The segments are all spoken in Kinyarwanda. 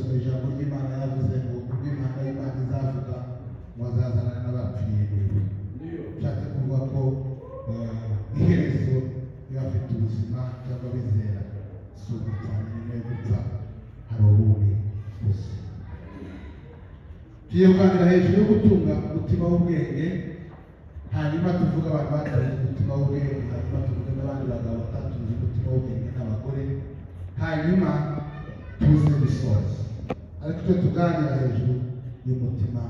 gusoma ijambo ry'Imana, yavuze ngo ubwo impanda y'Imana izavuga, ngo azazanana n'abapfiriye mu ijuru. Nshatse kuvuga ko iherezo y'abafite ubuzima cyangwa bizera si ugupfa. Nyuma yo gupfa hari ubundi buzima. Tugiye kuganira hejuru yo gutunga umutima w'ubwenge, hanyuma tuvuge abantu batunze umutima w'ubwenge, hanyuma tuvuge n'abandi bagabo batatunze umutima w'ubwenge n'abagore, hanyuma tuze gusoza. Ariko icyo tuganira hejuru y'umutima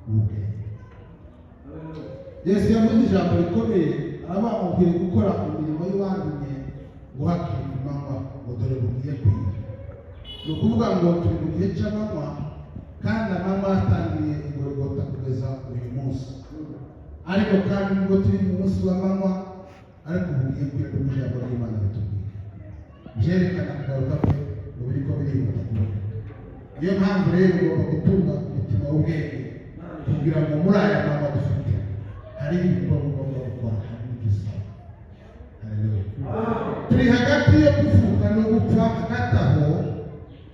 w'ubwenge, Yesu yavuze ijambo rikomeye, aravuga ngo ukwiriye gukora imirimo y'uwantumye ngo hakiri ku manywa, ngo dore bugiye kwira. Ni ukuvuga ngo turi mu gihe cy'amanywa, kandi amanywa yatangiye i Gorogota kugeza uyu munsi. Ariko kandi nubwo turi mu munsi w'amanywa, ariko bugiye kwira, kuko ijambo ry'Imana ritubwira byerekana kugaruka kwe ngo biriko birihuta kuboneka. Niyo mpamvu rero ugomba gutunga umutima w'ubwenge, kugira ngo muri aya manywa dufite hari ibikorwa ugomba gukora, hari n'ibyo usaba. Haleluya! Turi hagati yo kuvuka no gupfa. Hagati aho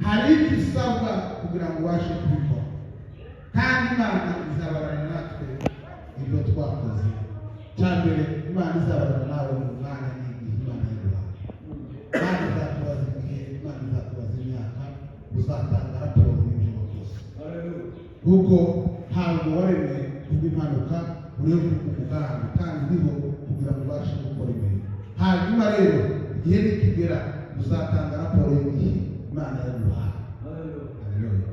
hari ibyo usabwa kugira ngo ubashe kubikora, kandi Imana izabarana natwe ibyo twakoze. Cya mbere Imana izabarana nawe mu mwanya n'igihe Imana yaguhaye. Imana izakubaza igihe, Imana izakubaza imyaka, uzatanga raporo y'ibyo wakoze, kuko ntabwo waremwe kubw'impanuka. Uriho umugambi kandi uriho kugira ngo ubashe gukora imirimo. Hanyuma rero igihe nikigera, uzatanga raporo y'igihe Imana yaguhaye. Haleluya!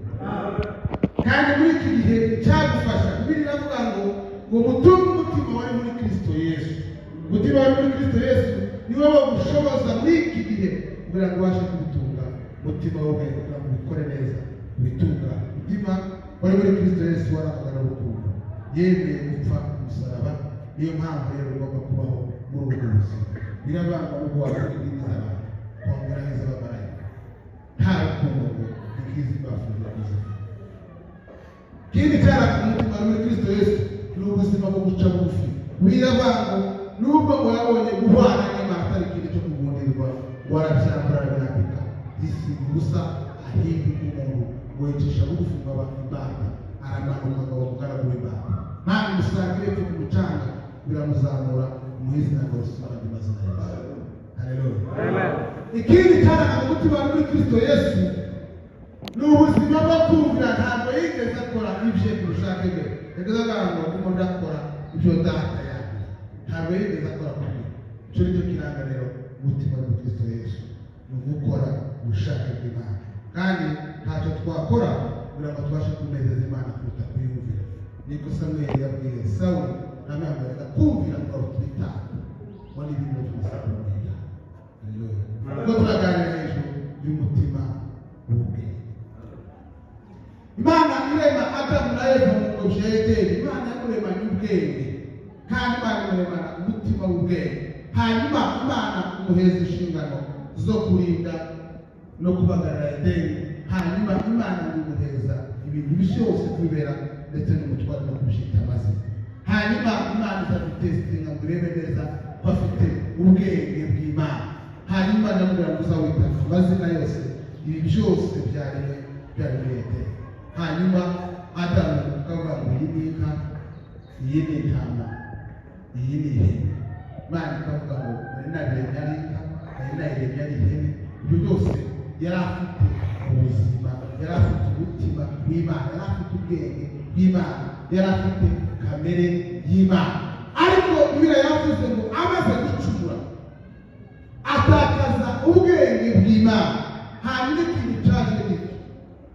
Kandi muri iki gihe icyagufasha, Bibiliya iravuga ngo mutunge umutima wari muri Kristo Yesu. Umutima wari muri Kristo Yesu niwo wagushoboza muri iki gihe kugira ngo ubashe kubitunga, umutima w'ubwenge, kugira ngo ubikore neza, ubitunga. Umutima wari muri Kristo Yesu warangwaga n'urukundo, yemeye gupfa umusaraba. Niyo mpamvu rero ugomba kubaho muri ubwo buzima. Biravangwa n'ubwo wavuga indimi z'abantu, kongeraho iz'abamarayika, nta rukundo, ngo ni bafunze kuzima. Ikindi cyaranga umutima muri Kristo Yesu ni ubuzima bwo guca bugufi. Biravanga nubwo ngo yabonye guhwana n'Imana atari ikintu cyo kugundirwa, ngo arabyambura, arabirambika, yisiga ubusa, ahinduka umuntu, ngo yicisha bugufi, ngo aba imbata, aramanuka ngo aba umugaragu w'imbata. Ntabwo usanga epfo ku mucanga, biramuzamura mu izina ngo risumba andi mazina yose. Haleluya! Ikindi cyaranga umutima muri Kristo Yesu ni ubuzima bwo kumvira. Ntabwo yigeze akora ibye ku bushake bwe, yageze avuga ngo ndimo ndakora ibyo Data yanjye. Ntabwo yigeze akora ku bwe. Icyo ni cyo kiranga rero umutima wa Kristo Yesu, ni ugukora ubushake bw'Imana. Kandi ntacyo twakora kugira ngo tubashe kunezeza Imana kuruta kuyumvira. Niko Samweli yabwiye Sawuli, aramwambaraga kumvira kuruta ibitambo ngo n'ibindi byose kumvira. Haleluya! Ubwo turaganira hejuru y'umutima w'ubwenge. Imana irema Adamu na Eva mu ngobyi ya Edeni, Imana yamuremanye ubwenge, kandi Imana imuremana umutima w'ubwenge. Hanyuma Imana imuheza inshingano zo kurinda no kubagarira Edeni. Hanyuma Imana imuheza ibintu byose kubibera, ndetse n'umutware no kubyita amazina. Hanyuma Imana iza gutesitinga ngo irebe neza ko afite ubwenge bw'Imana. Hanyuma ndamubwira ngo uzawita amazina yose ibi byose byaremwe byari muri Edeni. Hanyuma Adamu akavuga ngo iyi ni inka, iyi ni intama, iyi ni ihene. Imana ikavuga ngo nari nabiremye ari inka, nari nayiremye ari ihene. Ibyo byose yari afite ubuzima, yari afite umutima w'Imana, yari afite ubwenge bw'Imana, yari afite kamere y'Imana. Ariko Bibiliya yavuze ngo amaze gucumura atakaza ubwenge bw'Imana. Hanyuma ikintu cyaje gito,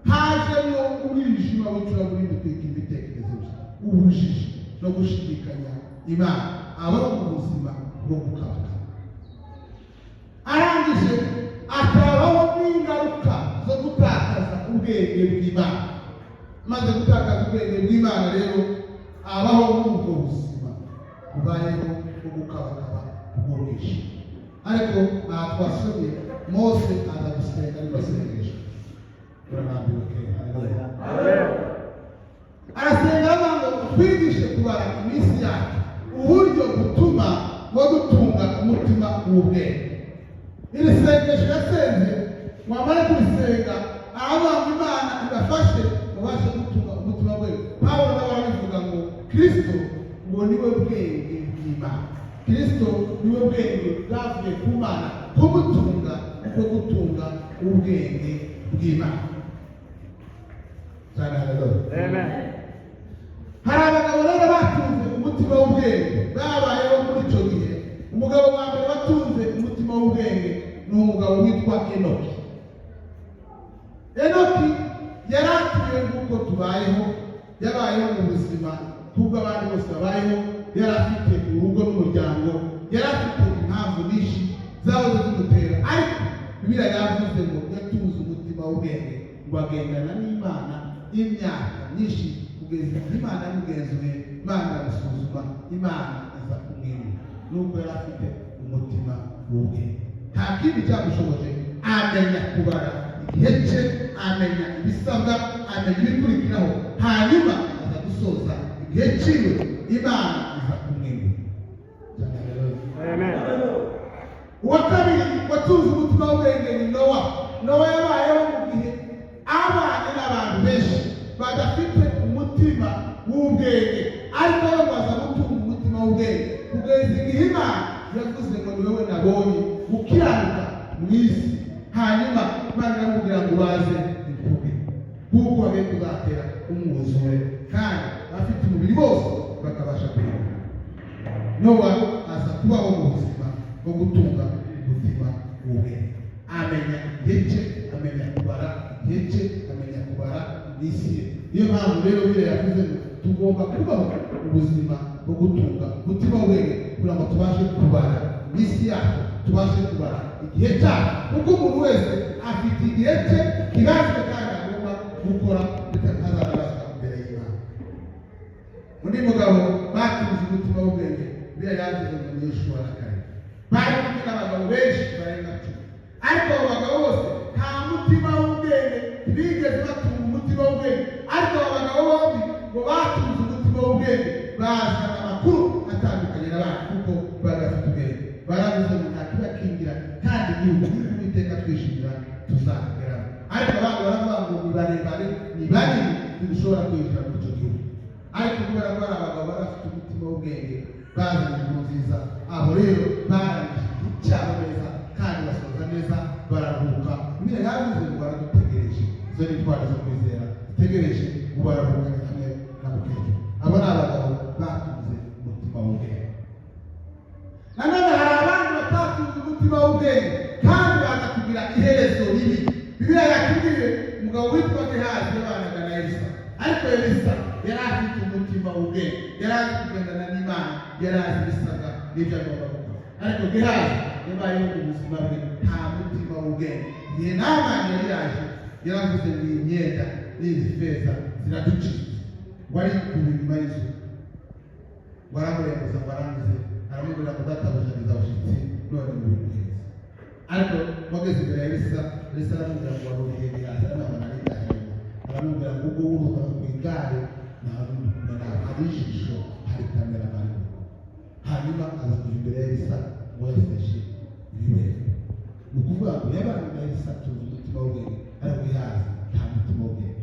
hajemo umwijima w'icuraburindi utwika ibitekerezo bye, ubujiji no gushidikanya Imana, abaho mu buzima bwo gukabakaba. Arangije atabaho n'ingaruka zo gutakaza ubwenge bw'Imana. Maze gutakaza ubwenge bw'Imana rero, abaho muri ubwo buzima bubayeho bwo gukabakaba bw'umwijima. Ariko aha twasomye, Mose aza gusenga n'amasengesho. Urarambiwe ke? Haleluya! Arasenga, aravuga ngo twigishe kubara iminsi yacu, uburyo butuma bwo gutunga umutima w'ubwenge. Iri sengesho yasenze, wamara kurisenga, aravuga ngo Imana. Kristo niwe bwenge bwavuye ku Mana. Kumutunga uko gutunga ubwenge bw'Imana cyane. Haleluya. Amen. Hari abagabo rero batunze umutima w'ubwenge, babayeho muri icyo gihe. Umugabo wa mbere watunze umutima w'ubwenge ni umugabo witwa Enoki. Enoki yari atuye nk'uko tubayeho, yabayeho mu buzima nk'ubwo abandi bose babayeho. Yari afite urugo n'umuryango, yari afite impamvu nyinshi zahoze zimutera, ariko Bibiliya yavuze ngo yatunze umutima w'ubwenge, ngo agendana n'Imana imyaka myinshi kugeza igihe Imana yamugenzuye, Imana iramusuzuma, Imana iza kumwimura. Nuko yari afite umutima w'ubwenge, nta kindi cyamushoboje. Amenya kubara igihe cye, amenya ibisabwa, amenya ibikurikiraho, hanyuma aza gusoza igihe cyiwe, Imana iza kumwimura cyane. Haleluya. Amen. Uwa kabiri watunze umutima w'ubwenge ni Nowa. Nowa yabayeho mu gihe abanye n'abantu benshi badafite umutima w'ubwenge, ariko we ngo aza gutunga umutima w'ubwenge kugeza igihe Imana yavuze ngo: "Ni wowe nabonye gukiranuka mu isi." Hanyuma Imana iramubwira ngo baze inkuge, kuko bagiye kuzatera umwuzure kandi abafite umubiri bose bakabasha kurimbuka. Nowa aza kubaho mu buzima bwo gutunga umutima w'ubwenge, amenya igihe cye, amenya kubara igihe cye, amenya kubara iminsi ye. Niyo mpamvu rero Bibiliya yavuze ngo tugomba kubaho ubuzima bwo gutunga umutima w'ubwenge kugira ngo tubashe kubara iminsi yacu, tubashe kubara igihe cyacu, kuko umuntu wese afite igihe cye kibazwe kandi agomba gukora ndetse azanabazwa imbere y'Imana. Undi mugabo batunze umutima w'ubwenge, Bibiliya yavuze ngo ni Yoshuwa na Kalebu. Bari kumwe n'abagabo benshi barenga 10, ariko abo bagabo bose nta mutima w'ubwenge, ntibigeze batunga umutima w'ubwenge. Ariko abo bagabo bombi ngo batunze umutima w'ubwenge, bazana amakuru atandukanye n'abandi kuko bari bafite ubwenge. Baravuze ngo nta kibakingira kandi igihugu Uwiteka twishimira tuzageramo. Ariko abandi baravuga ngo ni barebare, ni banini, ntidushobora kwinjira muri icyo gihugu. Ariko kubera ko hari abagabo bari bafite umutima w'ubwenge, bazanye inkuru nziza. Abo rero barangije igihe cyabo neza kandi basoza neza, bararuhuka. Bibiliya yavuze ngo baradutegereje. Izo ni intwari zo kwizera zitegereje ngo bararuhukanye hamwe na mukecuru. Abo ni abagabo batunze umutima w'ubwenge. Nanone hari abandi batatunze umutima w'ubwenge kandi baza kugira iherezo ribi. Bibiliya yakubwiye umugabo witwa Gehazi yabanaga na Elisa, ariko Elisa yari afite umutima w'ubwenge, yari azi kugendana n'Imana, yari azi ibisabwa n'ibyo agomba gukora. Ariko Gehazi yabayeho mu buzima bwe nta mutima w'ubwenge. Igihe Namani yari yaje, yaravuze ngo iyi myenda n'izi feza ziraducitse, ngo ari ku inyuma y'inzu, ngo aramurembuza, ngo arangize aramubwira ngo: "Databuja, ageze abashyitsi none ngo bimuheze." Ariko wageze imbere ya Elisa, Elisa aramubwira ngo: "Wari urihe, Gehazi?" Aramubwira ngo: "Nari ndahema." Aramubwira ngo: "Ubwo wuruka ku igare, nta wundi kumwe nawe, hari ijisho, hari kamera marimo." Hanyuma aza kuva imbere ya Elisa ngo yafashe ibibero. Ni ukuvuga ngo yabanye na Elisa atunze umutima w'ubwenge, ariko Gehazi nta mutima w'ubwenge.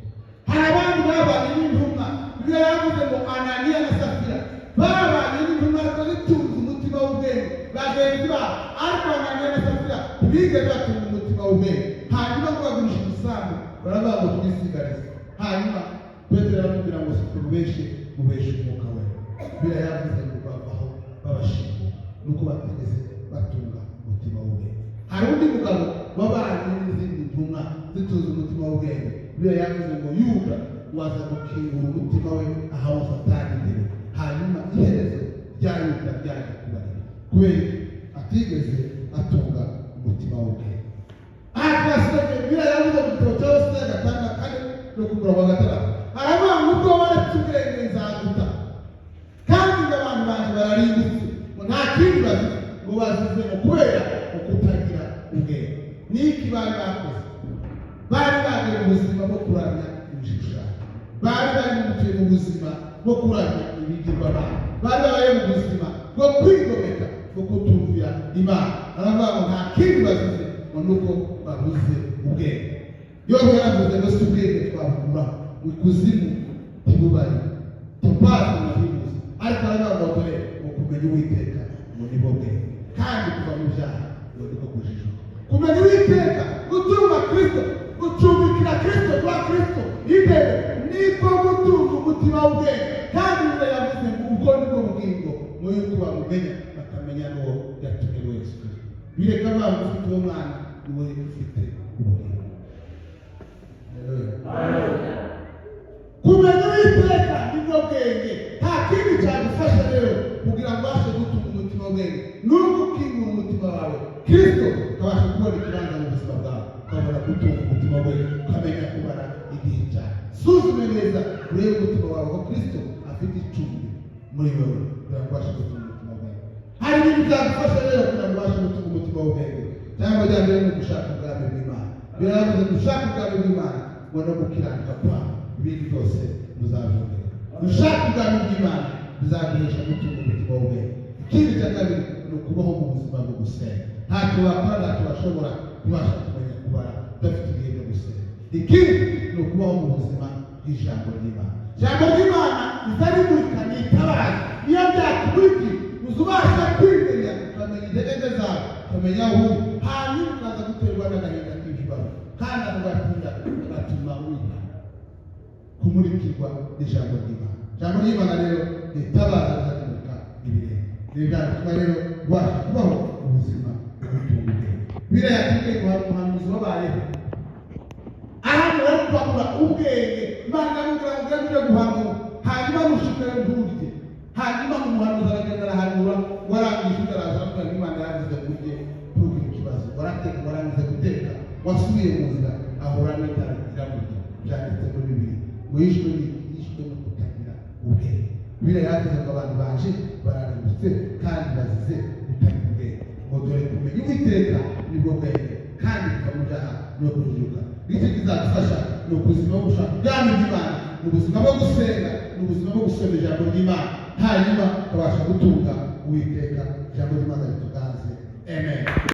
Hari abandi babanye n'intumwa. Bibiliya yavuze ngo Ananiya na Safira babanye n'intumwa ariko zitunze umutima w'ubwenge bagenzi babo, ariko Ananiya na Safira ntibigeze batunga umutima w'ubwenge. Hanyuma ngo bagurisha umusambi, baravuga ngo twisigarize. Hanyuma Petero aramubwira ngo si mubeshe, mubeshe Umwuka we. Bibiliya yavuze ngo bavaho babashinga nuko batigeze batunga umutima w'ubwenge. Hari undi mugabo wabanye n'izindi ntumwa zitunze umutima w'ubwenge. Bibiliya yavuze ngo Yuda waza gukingura umutima we ahawe Satani imbere, hanyuma iherezo rya Yuda ryaje kuba ribi kubera iki? Atigeze atunga umutima w'ubwenge. Aha twasomye, Bibiliya yavuze mu gitabo cya Hosiya 6:4 no ku murongo wa 6, aravuga ngo ubwo waretse ubwenge nzaguta, kandi ngo abantu banjye bararimbutse, ngo nta kindi bazize, ngo bazize ngo kubera ukutagira ubwenge. Niki bari bakoze? Bari bagiye mu buzima bwo kuramya ibishushanyo, bari bari mu buzima bwo kuramya ibigirwamana, bari babaye mu buzima bwo kwigomeka, bwo kutumvira Imana. Aravuga ngo nta kindi bazize, ngo nuko babuze ubwenge. Yobu yaravuze ngo si ubwenge twabukura mu ikuzimu, ntibubari topazi na virusi, ariko aravuga ngo dore ngo kumenya Uwiteka ngo nibwo Nibwo bwenge. Kandi kuva mu byaha ngo niko kujijuka. Kumenya Uwiteka, gutunga Kristo, gucumbikira Kristo, kuba Kristo iteka, niko gutunga umutima w'ubwenge. Kandi Bibiliya yavuze ngo ubwo nibwo bugingo, ngo yuko bamumenya bakamenya n'uwo yatumye, Yesu Kristo. Bireka bavuga ufite uwo mwana niwe ufite ubugingo. Haleluya. Kumenya Uwiteka nibwo bwenge. Nta kindi cyagufasha rero kugira ngo ubashe gutunga umutima w'ubwenge, nubwo ukingura umutima wawe, Kristo ukabasha kubona ikibanza mu buzima bwawe, ukabona gutunga umutima we, ukamenya kubara igihe cyawe. Suzume neza, urebe umutima wawe ko Kristo afite icumbi muri wowe, kugira ngo ubashe gutunga umutima w'ubwenge. Hari ibintu byagufasha rero kugira ngo ubashe gutunga umutima w'ubwenge. Cyangwa rya mbere ni ugushaka ubwami bw'Imana. Biravuze gushaka ubwami bw'Imana ngo no gukiranuka kwawe, ibindi byose muzabyongera. Gushaka ubwami bw'Imana bizaguhesha gutunga umutima w'ubwenge. Ikindi cya kabiri ni ukubaho mu buzima bwo gusenga. Ntacyo wakora, ntacyo washobora kubasha kumenya kubara udafite ibihe byo gusenga. Ikindi ni ukubaho mu buzima bw'ijambo ry'Imana. Ijambo ry'Imana riza rimurika, ni itabaza. Iyo byakumurikiye, uza ubasha kwimenya, ukamenya intege nke zawe, ukamenya aho uri, hanyuma ukaza guterwa n'agahinda k'ibibazo, kandi ako gahinda gatuma wihana. Kumurikirwa n'ijambo ry'Imana. Ijambo ry'Imana rero ni itabaza riza ibirenge. Ibi byatuma rero ubasha kubaho ubuzima bwo gutunga ubwenge. Biriya yatubwiye ngo hari umuhanuzi wabayeho ahantu bari kwagura ubwenge. Imana iramubwira ngo ugende ujye guhanura, hanyuma nushikare nturye. Hanyuma umuhanuzi aragenda arahanura, warangije undi araza aramubwira ngo Imana yavuze ngo urye, ntugire ikibazo. Warateka, warangiza guteka, wasubiye mu nzira, ahura n'itara iramurya. Byanditse muri Bibiliya ngo yishwe n'iki? Yishwe no kutagira ubwenge. Bibiliya yavuze ngo abantu banje bararimbutse kandi bazize kutagira ubwenge. Ngo dore kumenya Uwiteka nibwo bwenge, kandi kuva mu byaha no kujijuka. Icyo kizadufasha ni ubuzima bwo gushaka ubwami bw'Imana, ni ubuzima bwo gusenga, ni ubuzima bwo gusoma ijambo ry'Imana, hanyuma ukabasha gutunga Uwiteka. Ijambo ry'Imana rituganze. Amen.